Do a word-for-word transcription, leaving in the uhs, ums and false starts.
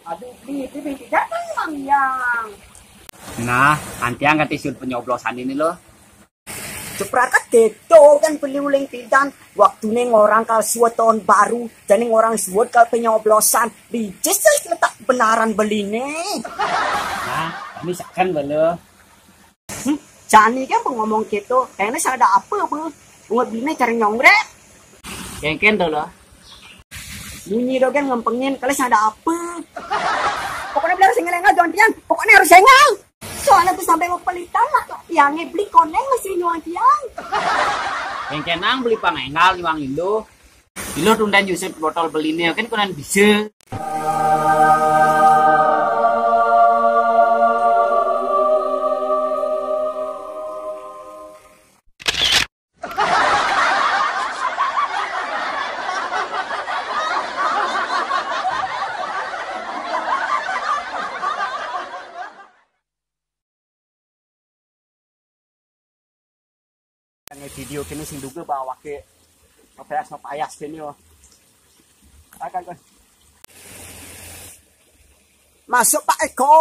Aduh, beli, beli, beli, datang Mang Yang. Nah, antiang ganti siut penyoblosan ini loh. Ceprakat gitu kan beli uling pidan. Waktu nih orang kal suat tahun baru, jadi orang suat kal penyoblosan. Di Jesus letak benaran beli nih. Nah, kami sekan beli. Hmm, Jani kan ngomong gitu, kayaknya saya ada apa bu? Bunga bini cari nyongrek. Kengken tuh loh. Bunyi dogen ngempengin, kalian saya ada apa? Pokoknya bilang sengel enggak jangan tiang, pokoknya harus sengel. Soalnya tuh sampai mau pelitan lah kok, tiangnya beli koneng masih nyuang tiang. Kengken nang beli pangenggal nyuang Indo. Bilo tundan Yusuf botol beline kan konan bisa. Nge video kini sing duga bawa ke payas payas kini oh. Akan kan. Masuk Pak Eko.